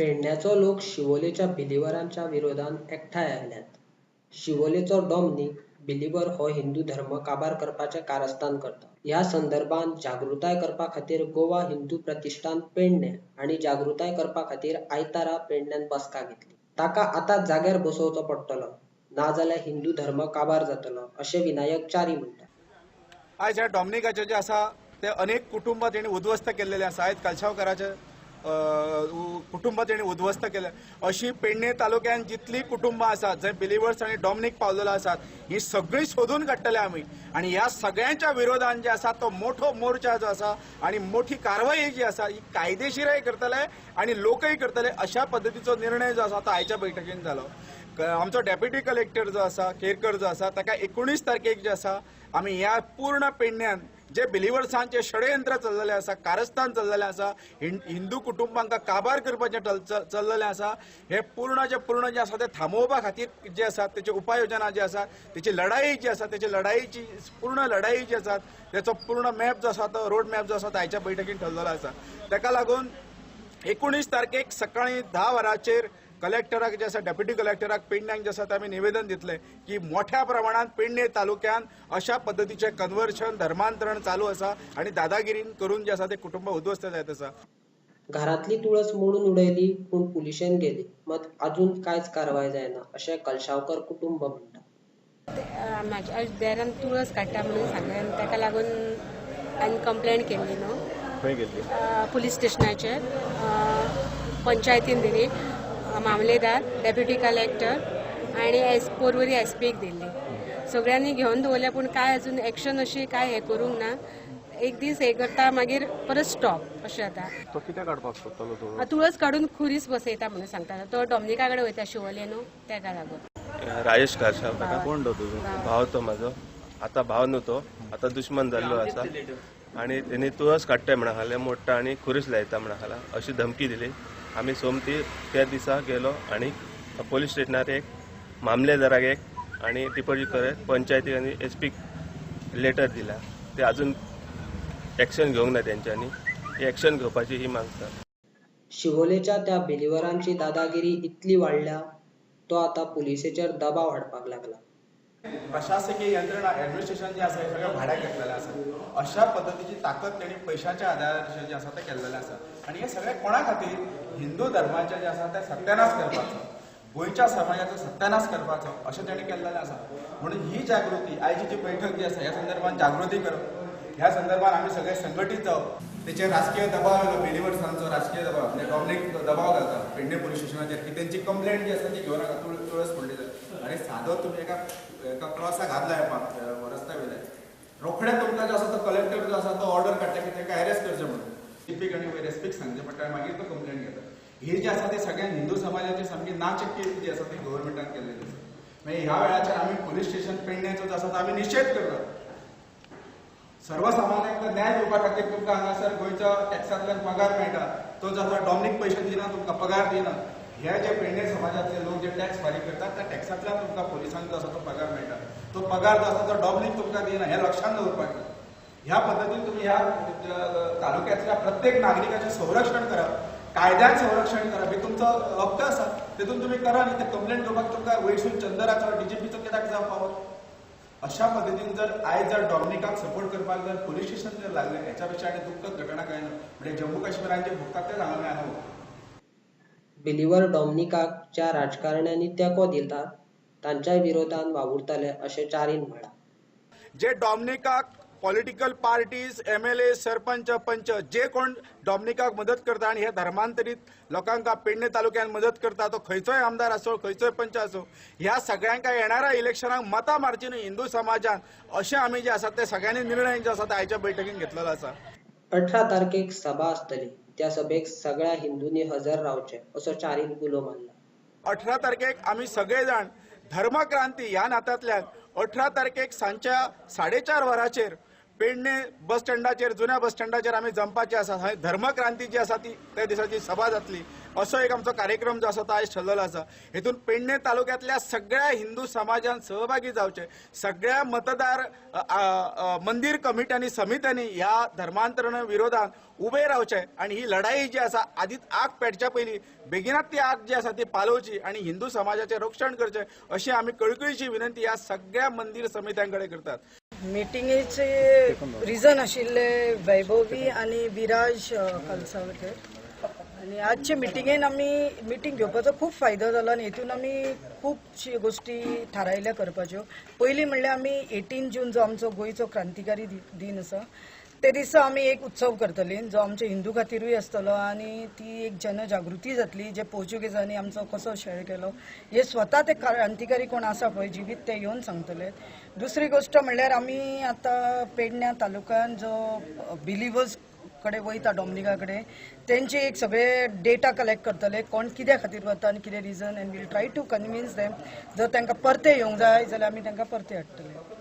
पेडण्याचो लोक शिवोलेच्या बिलिव्हरांच्या विरोधांत एकठांय आयल्यात. शिवोलेचो डॉमनीक बिलिव्हर हो हिंदू धर्म काबार करपाचें कारस्थान करता. ह्या संदर्भांत जागृताय करपा खातीर गोवा हिंदू प्रतिश्ठान पेडणें हांणी जागृताय करपा खातीर आयतारा पेडण्यांत बसका घेतली. ताका आतांच जाग्यार बसोवचो पडटलो. नाजाल्यार हिंदू धर्म काबार जातलो अशें विनायक च्यारी म्हणटा. आयज ह्या डॉमनिकाचे जे आसा ते अनेक कुटुंबां तेणी उद्ध्वस्त केल्लेले आसा. आयज कलशावकाराचे कुटुंबां तेणी उद्ध्वस्त केले. अशी पेडणे तालुक्यान जितली कुटुंबां आसात जंय बिलिवर्स आनी डॉमनीक पावलेलो आसात ही सगळीं सोदून काडटले आमी आनी ह्या सगळ्यांच्या विरोधान जे आसा तो मोठो मोर्चा जो आसा आनी मोठी कारवाई जी आसा ही कायदेशीरय करतले आनी लोकय करतले अशा पद्दतीचो निर्णय जो आसा तो आयच्या बैठकीन जालो. आमचो डेप्युटी कलेक्टर जो आसा केरकर जो आसा ताका 19 तारखेक जे आसा आमी ह्या पूर्ण पेडण्यान जे बिलिवर्सांचे षडयंत्र चल्लेले आसा, कारस्थान चल्लेले आसा, हिंदू कुटुंबांक काबार करपाचें चल्लेलें आसा, हे पूर्ण जे पूर्ण जे आसा ते थांबोवपा खातीर जे आसा तेचे उपाययोजना जे आसा तेची लढाई जी आसा तेची लढाईची पूर्ण लढाई जी आसा तेचो पूर्ण मॅप जो आसा तो रोड मॅप जो आसा तो आयच्या बैठकीन ठरलेलो आसा. ताका लागून 19 तारखेक सकाळी 10 वरांचेर कलेक्टराक जे आसा डेप्युटी कलेक्टराक पेडण्यांक जे आसा ते आमी निवेदन दितले की मोठ्या प्रमाणात पेडणे तालुक्यान अशा पद्दतीचें कन्वर्शन धर्मांतरण चालू आसा आनी दादागिरीन करून जे आसा ते कुटुंब उद्ध्वस्त जायत आसा. घरांतली तुळस मोडून उडयली पूण पुलिशेन गेली मात अजून कांयच कारवाय जायना अशें कलशावकर कुटुंब म्हणटा. म्हाज्या देरान तुळस काडटा म्हणून सांगलें आनी ताका लागून हांवें कंप्लेन केल्ली न्हू खंय गेल्ली? पुलीस स्टेशनाचेर, पंचायतीन दिली, मामलेदार, डेप्युटी कलेक्टर आनी पोरवरी एस पीक दिल्ली. सगळ्यांनी घेवन दवरल्या पूण कांय अजून एक्शन अशी कांय हें करूंक ना. एक दीस हें करता मागीर परत स्टॉप अशें जाता. तो कित्याक काडपाक सोदतालो तुळस? तुळस काडून खुरीस बसयता म्हणून सांगता. तो डॉमनिका कडेन वयता शिवोले न्हू तेका लागून. राजेश कारशाव. कोण तो तुजो? भाव तो म्हाजो. आतां भाव न्हू तो, आतां दुश्मन जाल्लो आसा आनी तेणी तुळस काडटा म्हणा खालें, मोडटा आनी खुरीस लायता म्हणा खाला अशी धमकी दिली. आमी सोमती त्या दिसा गेलो आनी पोलीस स्टेशनार एक, मामलेदाराक एक आनी डिपोजीट करत पंचायतीक आनी एस पीक लेटर दिला. ते अजून एक्शन घेवंक ना तेंच्यांनी. ही एक्शन घेवपाची ही मागता. शिवोलेच्या त्या बिलिव्हरांची दादागिरी इतली वाडल्या तो आतां पुलिसेचेर दबाव हाडपाक लागला. प्रशासकीय यंत्रणा एडमिनिस्ट्रेशन जे आसा हे सगळें भाड्याक घेतलेलें आसा. अशा पद्दतीची ताकद तेणी पयशाच्या आदाराचेर जे आसा तें केल्लेलें आसा आनी हे सगळें कोणा खातीर? हिंदू धर्माचें जें आसा तें सत्यानाश करपाचो, गोंयच्या समाजाचो सत्यानाश करपाचो अशें तेणी केल्लेलें आसा. म्हणून ही जागृती आयची जी बैठक जी आसा ह्या संदर्भात जागृती करप, ह्या संदर्भात आमी सगळे संघटीत जावप. तेचेर राजकीय दबाव येयलो, बिलिवर्सांचो राजकीय दबाव, म्हणजे डॉमनीक दबाव घालता पेडणे पोलीस स्टेशनाचेर की तेंची कंप्लेंट जी आसा ती घेवन नाका, तुळस फोडली जाय. आनी सादो तुमी एका क्रॉसाक हात लायपाक रस्त्या वयल्यान रोखडें तुमकां जो आसा तो कलेक्टर जो आसा तो ऑर्डर काडटा की तांकां अरेस्ट करचें म्हणून. सीपीक आनी वयर एसपीक सांगचें पडटा आनी मागीर तो कंप्लेंट घेता. ही जी आसा ती सगळ्यांत हिंदू समाजाची सामकी नाचक्की जी आसा ती गव्हर्मेंटान केल्लेली आसा. मागीर ह्या वेळाचेर आमी पोलीस स्टेशन पेडण्याचो जो आसा तो आमी निशेध करतात. सर्वसामान्यांक न्याय दिवपा खातीर तुमकां हांगासर गोंयच्या टॅक्सांतल्यान पगार मेळटा, तो जो आसा डॉमनीक पयशे दिना, तुमकां पगार दिना. हे जे पेडणे समाजांतले लोक जे टॅक्स फारीक करतात त्या टॅक्सांतल्यान तुमकां पोलिसांक जो आसा तो पगार मेळटा, तो पगार जो आसा तो डॉमनीक तुमकां दिना, हें लक्षांत दवरपाक जाय. ह्या पद्दतीन तुमी ह्या तालुक्यांतल्या प्रत्येक नागरिकाचें संरक्षण करप, कायद्यान संरक्षण करप हे तुमचो हक्क आसा, तेतून तुमी करा न्ही. ते कंप्लेंट करपाक तुमकां वयरसून चंदराचो डीजीपीचो कित्याक जावं पावर? अशा पद्दतीन जर आयज जर डॉमनिकाक सपोर्ट करपाक जर पोलीस स्टेशन जर लागलें हेच्या पेक्षा आनी दुख्खद घटना कांय ना. म्हणजे जम्मू काश्मीरान जे भोगतात तेच हांगा हांगा भोगतात. बिलिव्हर डॉमनिकाक ज्या राजकारण्यांनी तेंको दिला तांच्याय विरोधान वावुरतले अशें च्यारीन म्हळां. जे डॉमनिकाक पॉलिटिकल पार्टीज, एमएलए, सरपंच, पंच जे कोण डॉमनिकाक मदत करता आनी हे धर्मांतरीत लोकांक पेडणे तालुक्यान मदत करता, तो खंयचोय आमदार आसो, खंयचोय पंच आसो, ह्या सगळ्यांक येणाऱ्या इलेक्शनाक मतां मारची न्हय हिंदू समाजान, अशें आमी जे आसा ते सगळ्यांनी निर्णय जो आसा ते आयच्या बैठकीन घेतलेलो आसा. 18 तारखेक सभा आसतली, त्या सभेक सगळ्या हिंदूंनी हजर रावचें असो च्यारीन उलो मारला. 18 तारखेक आमी सगळे जाण धर्मक्रांती ह्या नात्यांतल्यान 18 तारखेक सांजच्या 4:30 वरांचेर पेडणे बस स्टँडाचेर, जुन्या बस स्टँडाचेर आमी जमपाचे आसा. थंय धर्मक्रांती जी आसा ती त्या दिसाची सभा जातली असो एक आमचो कार्यक्रम जो आसा तो आयज ठरलेलो आसा. हेतून पेडणे तालुक्यांतल्या सगळ्या हिंदू समाजान सहभागी जावचे. सगळ्या मतदार मंदिर कमिट्यांनी, समित्यांनी ह्या धर्मांतरण विरोधात उबे रावचे आनी ही लढाई जी आसा आदीच आग पेटच्या पयलीं बेगिनात ती आग जी आसा ती पालोवची आनी हिंदू समाजाचें रक्षण करचें अशी आमी कळकळीची विनंती ह्या सगळ्या मंदिर समित्यां कडेन करतात. मिटिंगेचे रिजन आशिल्ले वैभवी आनी विराज कलसावकर आनी आजचे मिटिंगेन आमी मिटींग घेवपाचो खूब फायदो जालो आनी हेतून आमी खुबशी गोश्टी थारायल्या करपाच्यो. पयलीं म्हणल्यार आमी 18 जून जो आमचो गोंयचो क्रांतिकारी दिन आसा ते दिसा आमी एक उत्सव करतली जो आमच्या हिंदू खातीरूय आसतलो आनी ती एक जनजागृती जातली जे पोर्चुगेजांनी आमचो कसो शेळ केलो हे स्वता ते क्रांतिकारी कोण आसा पळय जिवीत ते येवन सांगतले. दुसरी गोश्ट म्हणल्यार आमी आतां पेडण्या तालुक्यान जो बिलिवर्स कडेन वयता डॉमनिका कडेन तेंचे एक सगळे डेटा कलेक्ट करतले कोण कित्या खातीर वता आनी कितें reason and we'll try to convince them. जर तांकां परते येवंक जाय जाल्यार आमी तांकां परते हाडटले.